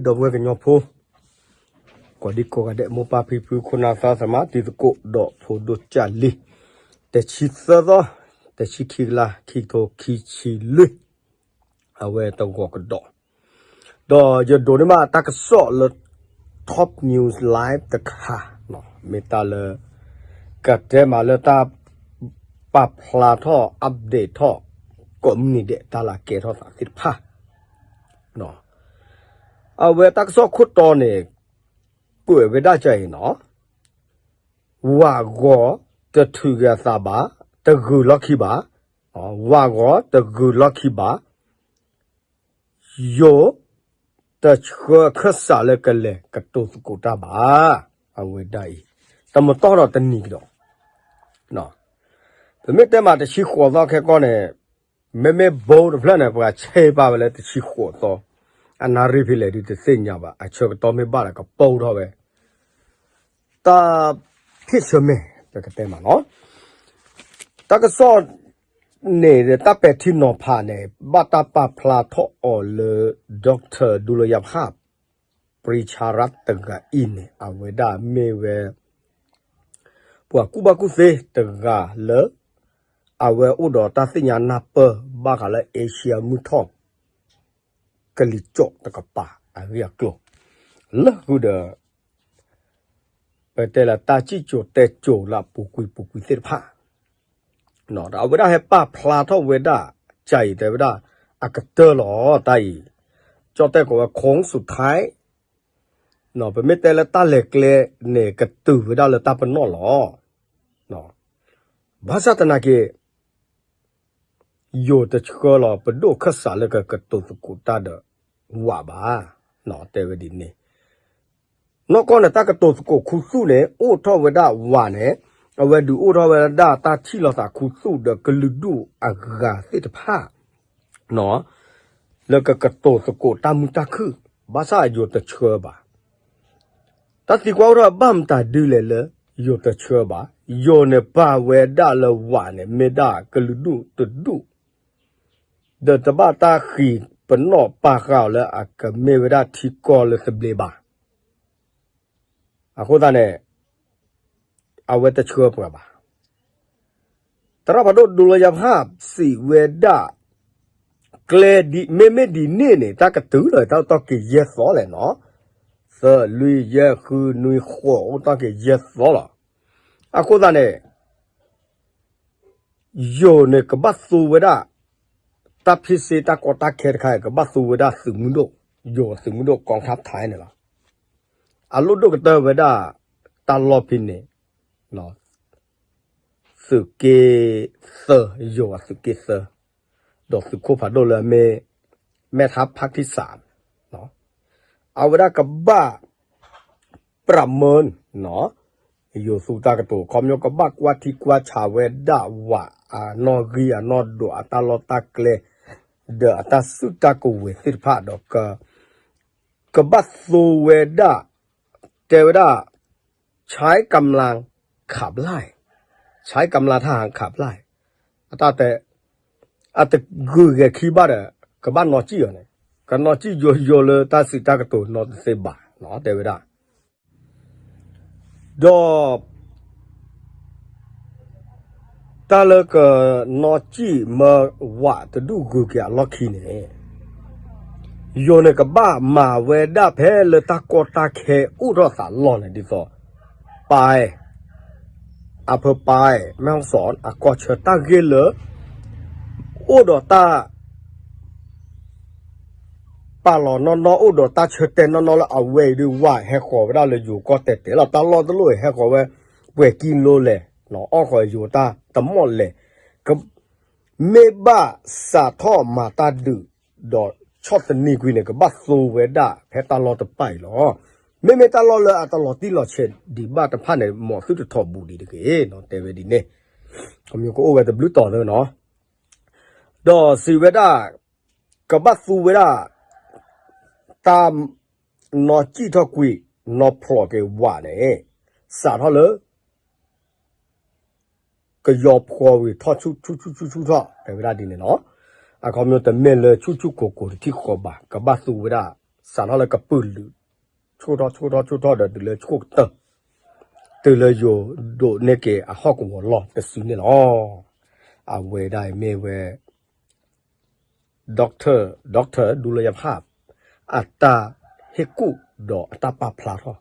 ဒီပုၢ်ဝဲၢ်ကညီဖိ ကိးဒံကိးဂၤဒဲး မိၢ်ပၢ်ဖံဖု ခိၣ်နၢ်သးသမါ တံၤသကိး ဒီးဖိဒိၣ်ကၢ်လံၤ, တဆံသၢသီ, တဆံခံကလး ခံကထိခံဆံလွံၢ်, အဝဲတဂီၤကဒီး, ဒီးယဒိးန့ၢ်ဘၣ်တၢ်ကစီၣ်လၢ Top News Live တခါ, မ့ၢ်တၢ်လၢ ကတဲမးလၢတၢ်ပာ်ဖျါထီၣ် update ထီၣ် ကိးမုၢ်နံၤဒဲး တၢ်လၢကဲထီၣ်သးသ့ၣ်တဖၣ်, အဝဲတၢ်ကစီၣ်ခိၣ်တီန့ၣ် ကွဲးဝဲဒၣ်ကအံၤနီၤ, ဝးဂီၤတထုးက့ၤအသးဘၣ်, တဂုၤလီၢ်ခံဘၣ်, ဝးဂီၤတဂုၤလီၢ်ခံဘၣ်, ယိၤတဆှၢခၢၣ်စးလၢကလဲၤကတိၤသကိးတၢ်ဘၣ်, အဝဲဒၣ်အံၤ တမတီၢ်ဒီးတနံၤကဒီး, ပမ့ၢ်တဲမးတဆံဃိးသီခဲကီၢ်န့ၣ်, မ့မ့ၢ်ဘိတဖျၢၣ်န့ၣ် ပှၤဆဲးပာ်ဝဲလၢတဆံဃိးသီ, အနၣ်ရံၣ်ဖဲလဲၣ်ဒုးတသ့ၣ်ညါဘၣ်, အဆၢကတီၢ်မ့ၢ်ဘၣ်ဒီးကပိာ်ထီၣ်ဝဲ, တၢ်ဖ့ၣ်ဆၢမဲာ် ပကတဲမးနီၤ, တၢ်ကစီၣ်န့ၣ် တၢ်ပဲာ်ထံနီၤဖးန့ၣ် ဘၣ်တၢ်ပာ်ဖျါထီၣ်အီၤလၢ Doctor ဒူလယါဖး ပရံဆါရၣ်တဂၤအံၤန့ၣ် အဝဲဒၣ်မ့ၢ်ဝဲ ပှၤကူၣ်ဘၣ်ကူၣ်သ့တဂၤလၢ အဝဲအိၣ်ဒီးတၢ်သ့ၣ်ညါနၢ်ပၢၢ်ဘၣ်ဃးလၢ Asia မုၢ်ထီၣ် ကလံၤစိးတကပၤအဂ့ၢ်အကျိၤ လၢဃုာ်ဒီး ပတဲလၢတၢ်စံၣ်စိၤတဲစိၤလၢအပူၤကွံာ်ပူၤကွံာ်သ့ၣ်တဖၣ်, ဒီးအဝဲဒၣ်ဟဲပာ်ဖျါထီၣ်ဝဲဒၣ် ကၢ်အံၤတဲဝဲဒၣ် အကတၢၢ်လီၤတၢ်အံၤ, ကၠီၣ်တဲၣ်ကိးဝဲ โค้งสุดท้าย, ပမ့ၢ်တဲလၢတၢ်လဲၤကျဲန့ၣ် ကတုၤဝဲဒၣ်လၢတၢ်ပနီၣ်လီၤ. ဘၣ်ဆၣ်သနာ်က့ ယိၤတဆှၢလီၤ ပဒိၣ်ခၢၣ်စးလၢကကတိၤသကိးတၢ်ဒီး ဝးဘၣ်, တဲဝဲဒ်န့ၣ်, နီၢ်ကီၢ်န့ၣ် တၢ်ကတိၤသကိးခူသူၣ်န့ၣ် အိၣ်ထီၣ်ဝဲဒၣ်ဝးန့ၣ်, အဝဲဒုးအိၣ်ထီၣ်ဝဲဒၣ်တၢ်ထံၣ်လိာ်သးခူသူၣ်ဒီးကလုာ်ဒူၣ်အဂၤသ့ၣ်တဖၣ် လၢကကတိၤသကိးတၢ်မုာ်တၢ်ခုၣ်, ဘၣ်ဆၣ်ယိၤတဆှၢဘၣ်. တၢ်သံကွၢ်အိၣ်ထီၣ်ဘၣ်မတၤဒ်လဲၣ်လၢ ယိၤတဆှၢဘၣ်, ယိၤန့ၣ်ပာ်ဝဲဒၣ်လၢဝးန့ၣ် မ့ၢ်ဒၣ်ကလုာ်ဒူၣ်တဒူၣ်, ဒီးတဘၣ်တၢ်ဃံးပနီၣ်ပာ်ဃာ်အီၤလၢအကမ့ၢ်ဝဲဒၣ်ထံကီၢ်လၢသဘျ့ဘၣ်. အဃိသတးန့ၣ် အဝဲတဆှၢပှၤဘၣ်. သရၣ်ဖးဒိၣ်ဒူလယါဖးစံးဝဲဒၣ် ကျဲဒ်မ့မ့ၢ်ဒ်န့ၣ်န့ၣ် တၢ်ကတုၤလီၤ တၢ်အိၣ်တီၢ်က့ၤယဲၢ်သီလဲၣ်နီၤ, သၢ လွံၢ် ယဲၢ် ဃု နွံ ဃိး အိၣ်တီၢ်က့ၤယဲၢ်သီလီၤ. အဃိသတးန့ၣ် ယိၤန့ၣ်ကဘၣ်သူဝဲဒၣ် တၢ်ဖ့ၣ်စ့တၢ်ကီတၢ်ခဲတခါ ကဘၣ်သူဝဲဒၣ်သုးမုၢ်ဒိၣ်, ယိၤသုးမုၢ်ဒိၣ် กองทัพไทย န့ၣ်လီၤ. အလိၣ်ဒိၣ်ကတၢၢ်ဝဲဒၣ် တၢ်လီၢ်ဖဲန့ၣ် သုးက့သၢ, ယိၤအသုးက့သၢ, ဒီးသုးခိၣ်ဖးဒိၣ်လၢအမ့ၢ် แม่ทัพภาคที่สาม အဝဲဒၣ်ကဘၣ် ပြမၢၢ် ယိၤသူတၢ်ကတိၤ ခီပညီကဘၣ်ကွၢ်ထံကွၢ်ဆးဝဲဒၣ်ဝးအနီၣ်ဂံၢ်အနီၣ်ဒွးအတၢ်လီၢ်တၢ်ကျဲ ဒီးအတၢ်စုတၢ်ကဝဲၤသ့ၣ်တဖၣ်ဒီး ကဘၣ်သူဝဲဒၣ် တဲဝဲဒၣ် ใช้กำลังขาบไล่ ใช้กำลังทหารขาบไล่ အတၢ်တဲ အတဂုၤဂဲၤခံဘၣ်ဒီး ကဘၣ်နီၢ်ကံၣ်အီၤန့ၣ် ကနီၢ်ကံၣ်ယိယိလၢတၢ်စံးတၢ်ကတိၤနီတသ့ဘၣ် တဲဝဲဒၣ် ဒီး တၢ်လၢကနီၢ်ကံၣ်မၢဝးတဒူၣ်ဂုၤက့ၤအလီၢ်ခံန့ၣ် ယိၤန့ၣ်ကဘၣ်မၤဝဲဒၣ်ဖဲလၢတၢ်ကီတၢ်ခဲအိၣ်ထီၣ်သးလီၢ်န့ၣ် ဒ်သိး ပၢ်အဲၣ် အဖၢပၢ်အဲၣ် မဲၢ်ဟီၣ်စီၣ် အကီၢ်ဆၢတၢ်ဂ့ၢ်လၢ အိၣ်ဒီးတၢ် ပာ်လီၤနီၢ်နီၢ် အိၣ်ဒီးတၢ်ဆၢတဲာ်နီၢ်နီၢ်လၢအဝဲအံၤဒုးဝဲ ဟဲဃီၤဝဲဒၣ်လၢယိၤကီၢ်တဲာ်တဲာ်လီၤ. တၢ်လီၢ်တလီၢ်အံၤ ဟဲဃီၤဝဲ ပှဲၤကံလိလဲၣ်, အီၣ်ဃီၤယိၤတၢ်တမီၣ်လဲၣ်, မ့ၢ်ဘၣ်စးထီၣ်မၤတၢ်ဒုး ဒီးဆီၣ်သနံးကွံာ်န့ၣ် ကဘၣ်သိဝဲဒၣ်ဖဲတၢ်လီၢ်တဖၣ်အံၤလီၤ. မ့မ့ၢ်တၢ်လီၢ်လၢအတလီၤတံၢ်လီၤဆဲးဒံးဘၣ်တဖၣ်န့ၣ် မ့ၢ်သုတထီၣ်ဘူးဒံးတဂ့ၤ, တဲဝဲဒ်န့ၣ်, ကအိၣ်ဝဲတဘျုးတီၤသၢနီၤ ဒီးစံးဝဲဒၣ် ကဘၣ်သူဝဲဒၣ် တၢ်နီၢ်ကံၣ်ထီၣ်ကွံာ် နီၢ်ဖျိးက့ၤဝးန့ၣ် စးထီၣ်လၢ ကယီၤဖှီဝံၤထီၣ်ဆူၣ်ဆူၣ်ဆူၣ်ဆူၣ်ထီၣ် တဲဝဲဒၣ်ဒ်န့ၣ်လီၤ. အခီပညီတမ့ၢ်လၢဆူၣ်ဆူၣ်ကိၤကိၤတထံၣ်ဃီဘၣ်, ကဘၣ်သူဝဲဒၣ် စးထီၣ်လၢကပုာ်လုာ် ဆိၣ်ထီၣ်ဆိၣ်ထီၣ်ဆိၣ်ထီၣ်ဒီးတုၤလၢဆိၣ်ကတၢၢ် တုၤလၢယိၤဒိးန့ၢ်က့ၤအဟီၣ်ကဝီၤလီၢ်တစုန့ၣ်လီၤ. အဝဲဒၣ်အံၤမ့ၢ်ဝဲ doctor doctor ဒူလၢယဖး အတၢ်ဟ့ၣ်ကူၣ်ဒီးအတၢ်ပာ်ဖျါထီၣ်,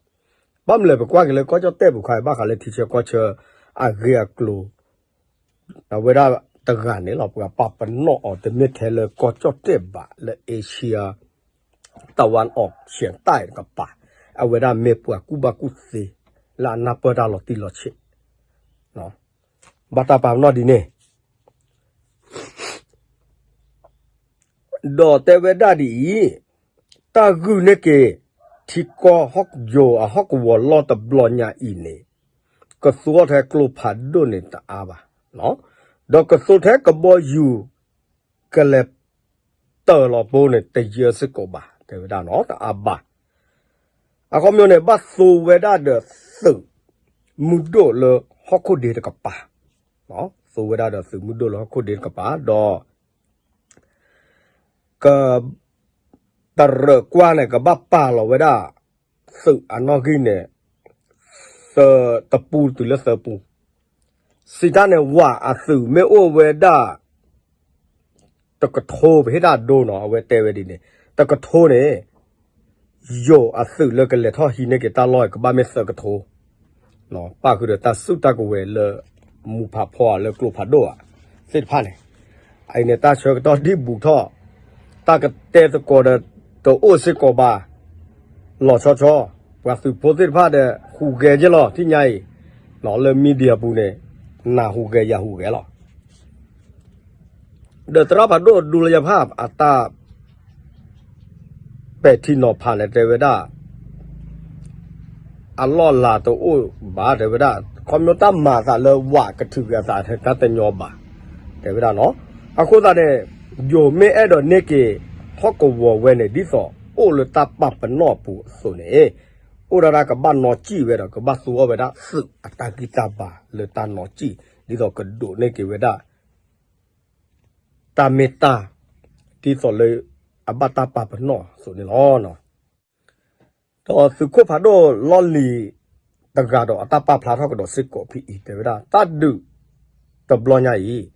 ဘၣ်မနုၤလဲၣ်ပကွၢ်က့ၤလၢကီၢ်ကၠီၣ်တဲၣ်ပူၤခါအံၤ ဘၣ်ဃးလၢထံဆၢကီၢ်ဆၢ အဂ့ၢ်အကျိၤ အဝဲဒၣ်တဂၤန့ၣ်လီၤ ပှၤပာ်ပနီၣ်အီၤတမ့ၢ်ထဲလၢကီၢ်ကၠီၣ်တဲၣ်ဘၣ် လၢ Asia တၢ်ဝၣ်အီၣ်ဆဲးတၢ်တကပၤ, အဝဲဒၣ်မ့ၢ်ပှၤကူၣ်ဘၣ်ကူၣ်သ့ လၢအနၢ်ပၢၢ်တၢ်လီၤတံၢ်လီၤဆဲး ဘၣ်တၢ်ပာ်ပနီၣ်ဒ်န့ၣ် ဒီးတဲဝဲဒၣ်ဒ်အံၤ, တၢ်ဂုာ်န့ၢ်က့ၤ ထံကီၢ်ဟီၣ်ကဝီၤလီၢ်တဘျီညါအံၤန့ၣ်, ကသူအီၤထဲကျိဖးဒိၣ်န့ၣ်တအါဘၣ်, ဒီးကသူထဲကဘီယူၤ ကလဲၤတၢၤလီၤဘိန့ၣ် တယၢစ့ၢ်ကီးဘၣ် တဲဝဲဒၣ်နီၤ တအါဘၣ်. အခီပညီန့ၣ် ဘၣ်သူဝဲဒၣ်ဒီးသုးမုၢ်ဒိၣ်လၢဟီၣ်ခိၣ်ဒ့တကပၤ, သူဝဲဒၣ်ဒီးသုးမုၢ်ဒိၣ်လၢဟီၣ်ခိၣ်ဒ့တကပၤ ဒီး က တရၢၣ်ကွၢ်န့ၣ် ကဘၣ်ပာ်လီၤဝဲဒၣ် သုးအနီၣ်ဂံၢ်န့ၣ် သၢတပူတုၤလၢသၢပူ, စံးတၢ်န့ၣ် ဝးအသုးမ့ၢ်အိၣ်ဝဲဒၣ် တကထိ ပဟ့ၣ်တၢ်ဒိနီၤ အဝဲတဲဝဲဒ်န့ၣ် တကထိန့ၣ် ယိၤအသုးလၢကလဲၤထီၣ်ဟံးန့ၢ်က့ၤတၢ်လီၢ် ကဘၣ်မ့ၢ်သၢကထိ ပၣ်ဃုာ်ဒီးတၢ်စုတၢ်ကဝဲၤလၢ မူဖးဖီဧါ လၢကျိဖးဒိၣ်ဧါ သ့ၣ်တဖၣ်န့ၣ်, အအံၤန့ၣ် တၢ်ဆၢကတီၢ်ဒံးဘူးထီၣ်, တၢ်ကတဲသကိးဒီးတအိၣ်စ့ၢ်ကီးဘၣ်, လီၤဆီဆီ, ပှၤသုးဖိသ့ၣ်တဖၣ်ဒီး ဟူးဂဲၤယဲၢ်လီၤ ထံၣ်ညါအံၤ, လၢ media ပူၤန့ၣ် နၤဟူးဂဲၤယၤဟူးဂဲၤလီၤ. ဒီးသရၣ်ဖးဒိၣ်ဒူလၢယဖးအတၢ် ပဲာ်ထံနီၤဖးန့ၣ် တဲဝဲဒၣ် အလီၢ်အလၤတအိၣ်ဘၣ် တဲဝဲဒၣ်, ခီဖျိတၢ်မၤအသးလၢဝးကထုးက့ၤအသး တၢ်တညီဘၣ် တဲဝဲဒၣ်နီၤ. အဃိသတးန့ၣ် ယိၤမ့ၢ်အဲၣ်ဒိးန့ၢ်က့ၤ ဟီၣ်ကဝီၤဝဲန့ၣ် ဒ်သိးအိၣ်လၢတၢ်ပာ်ပနီၣ်အပူၤအသိးန့ၣ်, အိၣ်ဒၣ်ဒၣ်ကဘၣ်နီၢ်ကံၣ်ဝဲဒီး ကဘၣ်သူအီၤဝဲဒၣ်သုးအတၢ်ဂံၢ်တၢ်ဘါလၢတၢ်နီၢ်ကံၣ် ဒ်သိးကဒိးန့ၢ်က့ၤဝဲဒၣ် တၢ်မ့ၢ်တၢ် ဒ်သိးလၢအဘၣ်တၢ်ပာ်ပနီၣ်အသိးန့ၣ်လီၤ. ဒီးသုးခိၣ်ဖးဒိၣ်လီၢ်လံၤတဂၤဒီးအတၢ်ပာ်ဖျါထီၣ်ကဒီးစ့ၢ်ကီးဖဲအံၤ တဲဝဲဒၣ် တၢ်ဒုးတဘျီညါအံၤ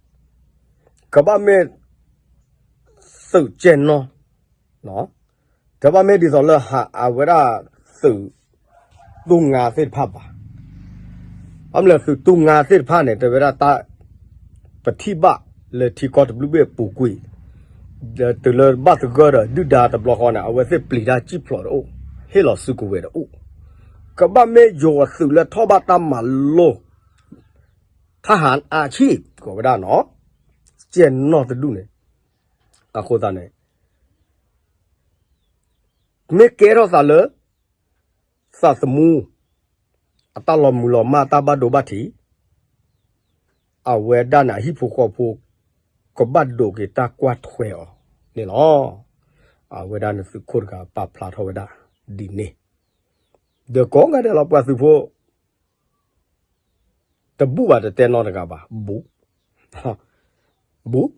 ကဘၣ်မ့ၢ် သုးကဲၣ်နီၣ် တဘၣ်မ့ၢ်ဒ်သိးလၢဟးအဝဲဒၣ်သုး တူၢ်ငါသ့ၣ်တဖၣ်ဘၣ်. ဘၣ်မနုၤသုးတူၢ်ငါသ့ၣ်တဖၣ်န့ၣ် တဲဝဲဒၣ်တၢ် ပထံၣ်ဘၣ်လၢထံကီၢ်တဘျုးဘ့ၣ်အပူၤကွံာ် ဒီးတုၤလၢဘၣ်သဂၢၢ်ဒီးဒုၣ်ဒါတဘျီဃီန့ၣ် အဝဲသ့ၣ်ပျံၤတၢ်စံၣ်ဖျိးတအိၣ် ဟ့ၣ်လီၤစုကဝဲၤတအိၣ်. ကဘၣ်မ့ၢ်ယိၤအသုးလၢထီၣ်ဘၣ်တၢ်မၤလိ ထၣ်ဟးအါဆံၣ် ကိးဝဲဒၣ်နီၤ ကဲၣ်နီၣ်တဒူၣ်န့ၣ် အဃိသတးန့ၣ် မ့ၢ်ကဲထီၣ်သးလၢ သးသမူ အတၢ်လီၤမုၢ်လီၤမၢ်တၢ်ဘၣ်ဒိဘၣ်ထံး အဝဲဒၣ်န့ၣ်အဟံၣ်ဖိဃီဖိ ကဘၣ်ဒိးက့ၤတၢ်ကွၢ်ထွဲအီၤန့ၣ်လီၤ. အဝဲဒၣ်န့ၣ်သုးခိၣ်တဂၤပာ်ဖျါထီၣ်ဝဲဒၣ်ဒ်န့ၣ် ဒီးကိးဂၤဒဲးလီၤပှၤသုးဖိ တဘူၣ်ဘၣ်တတဲနီတဂၤဘၣ် ဘူး ဘူး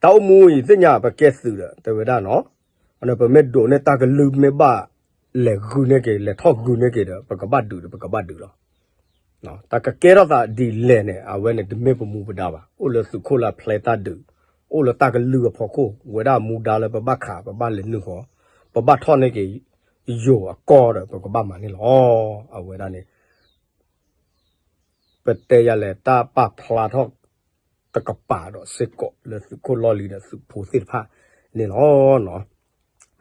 တၢ်အိၣ်မူအံၤသ့ၣ်ညါပကဲသုးဒီး တဲဝဲဒၣ်နီၤ ပမ့ၢ်ဒိးန့ၢ်တၢ်ကလုၢ်မ့ၢ်ဘၣ် လဲၤဂုာ်န့ၢ်က့ၤ လဲၤထီၣ်ဂုာ်န့ၢ်က့ၤဒီး ပကဘၣ်ဒုးဒီး ပကဘၣ်ဒုးလီၤ. တၢ်ကကဲထီၣ်သးဒ်လဲၣ်န့ၣ် အဝဲန့ၣ်တမ့ၢ်ပမူပဒါဘၣ်. အိၣ်လၢသုးခိၣ်လၢအဖျဲးတၢ်ဒုး, အိၣ်လၢတၢ်ကလုၢ်အဖီခိၣ် ဝဲဒၣ်မူဒါလၢပဘၣ်ခး ပဘၣ်လဲၤနုာ်ဃီ, ပဘၣ်ထီၣ်န့ၢ်က့ၤ ယိၤအကီၢ်ဒီး ပကဘၣ်မၤန့ၣ်လီၤ. အဝဲဒၣ်န့ၣ် ပတဲယၤလဲၣ် တၢ်ပာ်ဖျါထီၣ်တကပၤဒီးစ့ၢ်ကီးလၢသုးခိၣ်လီၢ်လံၤဒီးသုးဖိသ့ၣ်တဖၣ်န့ၣ်လီၤ.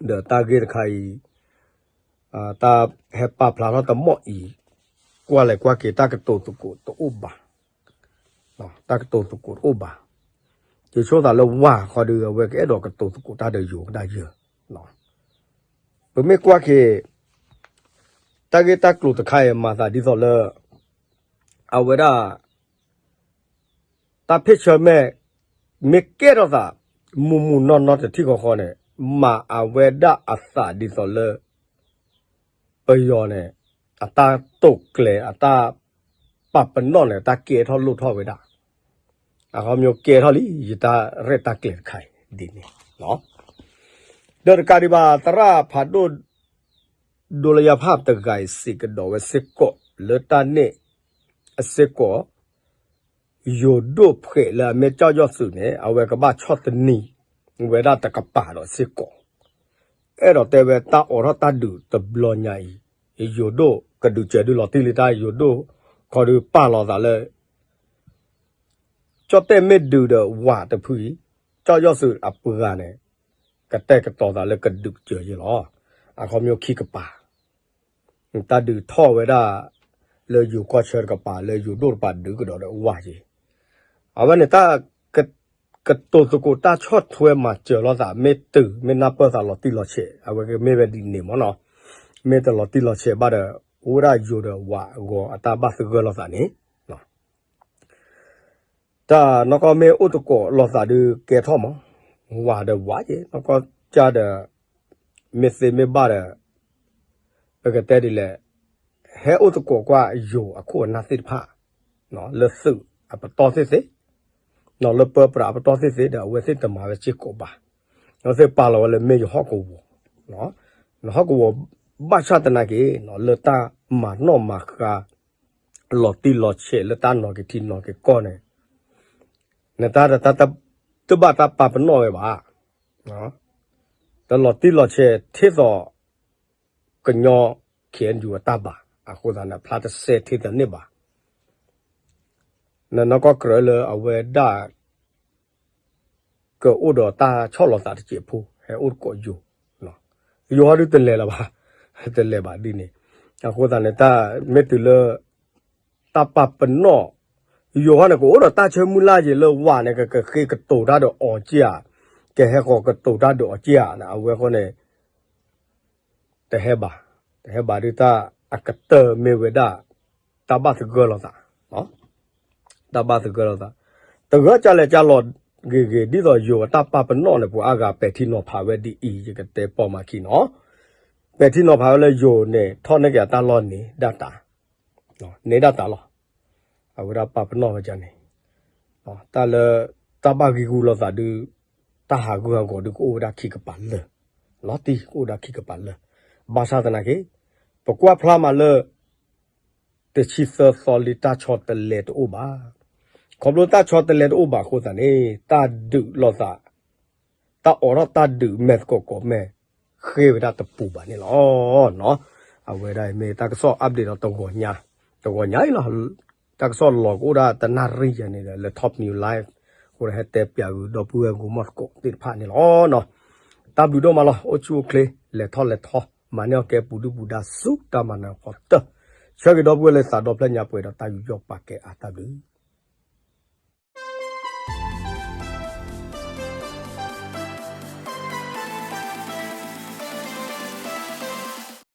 ဒီးတၢ်ဂ့ၢ်တခါအံၤ တၢ်ဟဲပာ်ဖျါထီၣ်တမီၢ်အံၤ ကွၢ်လဲၤကွၢ်က့ၤတၢ်ကတိၤသကိးတအိၣ်ဘၣ်, တၢ်ကတိၤသကိးတအိၣ်ဘၣ်. ယဆိသးလၢဝၤဃီဒီး အဝဲကအဲၣ်ဒိးကတိၤသကိးတၢ်ဒီးယိၤကဒၣ်ယဲၢ် ပမ့ၢ်ကွၢ်က့ၤ တၢ်ဂ့ၢ်တၢ်ကျိၤတခါအံၤ မၤသးဒ်သိးလၢ အဝဲဒၣ် တၢ်ဖ့ၣ်ဆၢမဲာ် မ့ၢ်ကဲထီၣ်သး မုၢ်မုၢ်နီၢ်နီၢ်တထံၣ်ဃီဃီန့ၣ် မၤအဝဲဒၣ်အသးဒ်သိးလၢ ပယီၤန့ၣ် အတၢ်တိာ်ကျဲၤ အတၢ်ပာ်ပနီၣ်န့ၣ် တၢ်ကဲထီၣ်လိၣ်ထီၣ်ဝဲဒၣ် အခီပညီကဲထီၣ်လံ ယတၢ်ရဲၣ်တၢ်ကျဲၤတခါအံၤဒ်န့ၣ်လီၤ. ဒီးတကးဒံးဘၣ် သရၣ်ဖးဒိၣ် ဒိလယါဖၣ်တဂၤအံၤစံးကဒီးဝဲစ့ၢ်ကီး လၢတၢ်န့ၣ်အစ့ၢ်ကီး ယိၤဒိၣ်ဖှဲးလၢအမ့ၢ်ကၠီၣ်ယီၣ်သုးန့ၣ် အဝဲကဘၣ်ဆီၣ်သနံးဝဲဒၣ်တကပၤဒီးစ့ၢ်ကီး အဲၣ်ဒိးတဲဝဲတၢ်အိးထီၣ်တၢ်ဒုးတဘျီညါအံၤ ယိၤဒိၣ်ကဒုးစၢၤဒုးလီၤတံၢ်လံတၢ်ယိၤဒိၣ်ခီဒုးပာ်လီၤသးလၢ ကၠီၣ်တဲၣ်မ့ၢ်ဒုးဒီးဝးတဖုအံၤ ကၠီၣ်ယီၣ်သုးအပှၤန့ၣ် ကတဲာ်ကတီၤသးလၢကဒုးကစၢၤယ့လီၤ. အခီပညီခံကပၤ တၢ်ဒုးထီၣ်ဝဲဒၣ် လၢယိၤကီၢ်ဆၢတကပၤ လၢယိၤဒိၣ်တကပၤဒုးကဒီးဒီးဝးယ့ အဝဲန့ၣ်တၢ် ကတိၤသကိးတၢ်ဆီၣ်ထွဲမၤစၢၤလိာ်သး မ့ၢ်တုၤမ့ၢ်နၢ်ပၢၢ်သးလီၤတံၢ်လီၤဆဲး အဝဲကမ့ၢ်ဝဲဒ်န့ၣ်မ့ၢ်နီၤ, မ့ၢ်တလီၤတံၢ်လီၤဆဲးဘၣ်ဒီး အိၣ်ဝဲဒၣ်ယိၤဒီးဝးအဂီၤအတၢ်ဘၣ်သဂၢၢ်လိာ်သးန့ၣ် တၢ်နီၢ်ကီၢ်မ့ၢ်အိၣ်သကိးလိာ်သးဒုးကဲထီၣ်မး, ဝးဒီးဝးယ့ နီၢ်ကီၢ်ကၢ်ဒီး မ့ၢ်သ့မ့ၢ်ဘၣ်ဒီး ပကတဲဒ်လဲၣ်, ဟဲအိၣ်သကိးကွၢ်ယိၤအခိၣ်အနၢ်သ့ၣ်တဖၣ် လၢသုးအပတီၢ်သ့ၣ်သ့ၣ်, လၢပၢပြးအပတီၢ်သ့ၣ်သ့ၣ်ဒီး အဝဲသ့ၣ်တမၤဝဲစ့ၢ်ကီးဘၣ်, အဝဲသ့ၣ်ပာ်လီၤဝဲလၢမ့ၢ်ယဟီၣ်ကဝီၤ, ဟီၣ်ကဝီၤ ဘၣ်ဆၣ်သနာ်က့ လၢတၢ်မၤနီၣ်မၤဃါ လီၤတံၢ်လီၤဆဲးလၢတၢ်နီၤက့ၤထံနီၤက့ၤကီၢ်န့ၣ်, နတၢ်တဘၣ်တၢ်ပာ်ပနီၣ်ဝဲဘၣ်, တလီၤတံၢ်လီၤဆဲးထ့သိး ကညီ ခ့ၣ်အဲၣ်ယူၣ် အတၢ်ဘၣ်, အဃိသတးန့ၣ် ဖျါတစဲးထ့သးန့ၣ်ဘၣ်, နနီၢ်ကီၢ်ကြၢးလၢအဝဲဒၣ် ကအိၣ်ဒီးတၢ်ဆီၣ်လီၤသးတစဲးဖိ ဟဲအိၣ်သကိးယိၤ, ယိၤဟီဒုးတလဲၤလၢၤဘၣ်, တလဲၤဘၣ်ဒ်န့ၣ်, အဃိသတးန့ၣ် တၢ်မ့ၢ်တုၤလၢ တၢ်ပာ်ပနီၣ်, ယိၤဟီန့ၣ် ကအိၣ်ဒီးတၢ်ဆၢမုၢ်လၢ်ယ့ၤလၢဝးန့ၣ် ကကဃ့ကတိၤတၢ်ဒီးအီၤက့ဧါ, ကဟဲဃီၤကတိၤတၢ်ဒီးအီၤက့ဧါ, အဝဲဃီန့ၣ် တဟဲဘၣ်, တဟဲဘၣ်ဒုးတၢ်အကတၢၢ်မ့ၢ်ဝဲဒၣ် တၢ်ဘၣ်သဂၢၢ်လိာ်သး, တၢ်ဘၣ်သဂၢၢ်လိာ်သး, တဂၢၢ်ကလဲၣ်ကလီၤဂ့ၤဂ့ၤ ဒ်သိးယိၤအတၢ်ပာ်ပနီၣ်န့ၣ် ပှၤအါဂၤပဲာ်ထံနီၤဖးဝဲဒ်အံၤ ယကတဲပိာ်မးခံနီၤ, ပဲာ်ထံနီၤဖးဝဲလၢယိၤန့ၣ် ထီၣ်န့ၢ်က့ၤအတၢ်လီၢ်န့ၣ်ဒၣ်တၢ် န့ၢ်ဒၣ်တၢ်လီၤ, အဝဲဒၣ်ပာ်ပနီၣ်ဝဲဒ်န့ၣ်, တၢ်လၢ တၢ်ဘၣ်ဂံၢ်ဂူာ်လိာ်သးဒုး တၢ်ဟးဂူာ်ဟးဂီၤဒုးကအိၣ်ဝဲဒၣ်ခံကပၤလၢာ်, လီၤတံၢ်ကအိၣ်ဝဲဒၣ်ခံကပၤလၢာ်, ဘၣ်ဆၣ်သနာ်က့ ပကွၢ်ဖျါမးလၢ တဆံသၢသီလံတၢ်ဆီတလဲတအိၣ်ဘၣ်, ခီဖျိတၢ်ဆီတလဲတအိၣ်ဘၣ်အဃိသတးန့ၣ် တၢ်ဒုးလိာ်သး တၢ်အိးထီၣ်တၢ်ဒုးမဲာ်သကိးကိးမဲာ် ဃ့ဝဲဒၣ်တပူၤဘၣ်န့ၣ်လီၤ. အဝဲဒၣ်အံၤမ့ၢ်တၢ်ကစီၣ် update ဒီးတဂီၤညါ, တဂီၤညါအံၤလီၤ. တၢ်ကစီၣ်လီၤကအိၣ်ဒၣ်တနၣ်ရံၣ်ယၤန့ၣ်ဒီး လၢ Top News Live အဃိဒီးဟဲတဲပၠးဂုာ်ဒီပုၢ်ဝဲၢ်ဂီၢ်မီၢ်သကိးသ့ၣ်တဖၣ်န့ၣ်လီၤ. တၢ်ဘျုးဒိၣ်မးလီၤ. အိၣ်ဆူၣ်အိၣ်ချ့ လဲၤထီၣ်လဲၤထီ မၤန့ၢ်အီၣ်ကဲပူၤဒုၣ်ပူၤဒါဆူတၢ်မၤနၢၤအဖီတၢၢ်, ဆၢဂ့ၤဒီပုၢ်ဝဲၢ်လၢသးဒီဖျၢၣ်ညါပှဲၤဒီးတၢ်ယူးယီၣ်ပာ်ကဲအါတၢ်ဘျုး